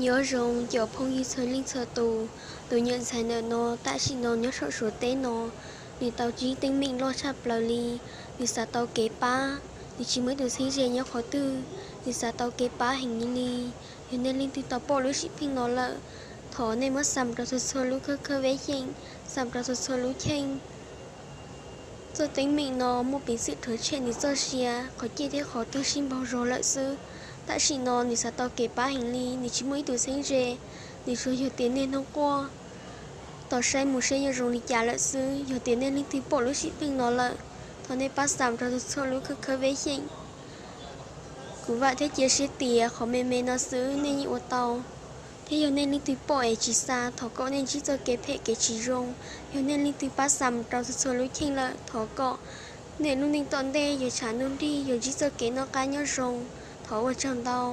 Nyob zoo cov phooj ywg txhua leej txhua tus, tus nyuam ntxhais ntawm no tam sim no nyob saum Suav teb no, nws tau ntsib teeb meem loj tshaj plaws li. Nws xav tau kev pab, nws tsis muaj ib tus txheeb ze nyob qhov twg, nws xav tau kev pab heev li. Yog nej leej twg tau pom lub sim pheej no lawm, thov nej muab xam rau txhua txhua lub khawb khawb veb xyeem, xam rau txhua txhua lub cheej. Txoj teeb meem no muaj peev xwm rhuav tshem nws txoj sia, qhov ciaj thiab qhov tuag sib npaug zog lawm xwb. Tam sim no nws xav tau kev pab heev li, nws tsis muaj ib tus txheeb ze, nws tsuas yog tias niaj hnub quaj. Tos saib mus seb yuav zoo li cas lawm xwb. Yog tias nej leej twg pom lub sim pheej no lawm, thov nej pab xam rau txhua txhua lub khawb khawb veb xyeem. Kuv vam thiab cia siab tias qhov me me no xwb nej yeej ua tau. Thiab yog nej leej twg pom es tsis xa, thov kom nej ntsib txoj kev phem kev tsis zoo. Yog nej leej twg pab xam rau txhua txhua lub cheej lawm, thov kom nej lub neej tom ntej yuav tshav ntuj nrig, yuav ntsib txoj kev noj qab nyob zoo. Thov ua tsaug ntau.